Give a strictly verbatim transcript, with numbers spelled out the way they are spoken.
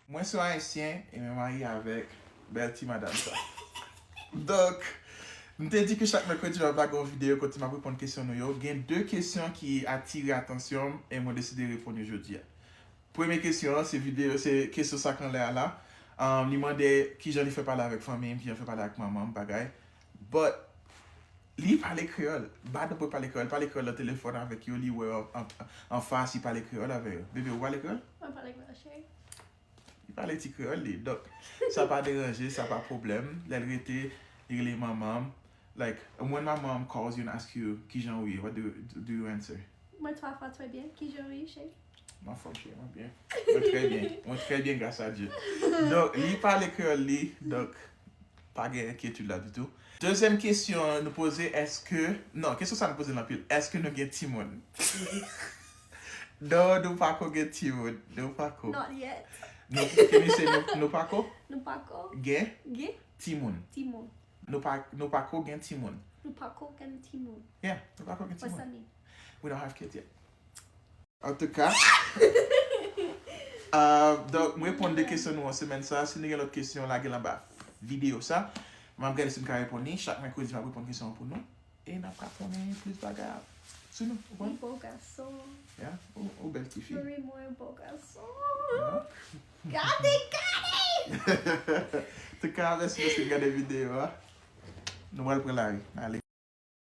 Mwen se yon Ayisyen e mwen marye avèk bèl ti madanm sa. Donk, m te di ke chak mèkredi m ap lage yon videyo kote m ap reponn kesyon nou yo. Gen de kesyon ki atire atansyon m e mwen deside reponn yo jodi a. Premye kesyon an, se videyo, se kesyon sa k anlè a la. Um, li mande kijan li fè pale avèk fanmi m, kijan l fè pale ak manman m, bagay. But, li pale kreyòl. Baden pou pale kreyòl. Pale kreyòl nan telefòn avèk yo, li wè yo an, an, anfas, li pale kreyòl avè yo. Bebe, ou pale kreyòl? Mwen pale kreyòl, cheri. Li pale ti kreyòl, li. Donk, sa pa deranje, sa pa pwoblèm. Lè l rete, li rele manman m. Like, when my mom calls you and asks you, kijan ou ye, what do, do you answer? Mwen twa fwa trè byen. Kijan ou ye, cheri? Mwen anfòm, cheri, mwen byen. Mwen trè byen. Mwen trè byen, gras a Dye. Donk, li pale kreyòl li, donk, pa gen enkyetid la ditou. Dezyèm kesyon nou poze, èske, non, kesyon sa nou poze l anpil, èske nou gen timoun? Non, nou pako gen timoun. Nou pako. Not yet. Nou, can you say nou, nou pako? Nou pako. Gen? Gen? Timoun. Timoun. Nou pa, nou pako gen timoun. Nou pako gen timoun. Yeah, nou pako gen timoun. What's that mean? We don't have kids yet. Antouka, uh, donk, mwen reponn de kesyon nou an semèn sa. Si nou gen lòt kesyon, lage l anba videyo sa. M ap gade si m ka reponn li. Chak mèkredi, m ap reponn kesyon an pou nou. E n ap ka konnen plis bagay sou nou. Ou konprann? Li bo gason. Yeah, ou, ou bèl tifi. Mari mwen bo gason. Yeah. Gade, gade! Antouka, mèsi paske w gade videyo a. Nou pral pran lari. Ale.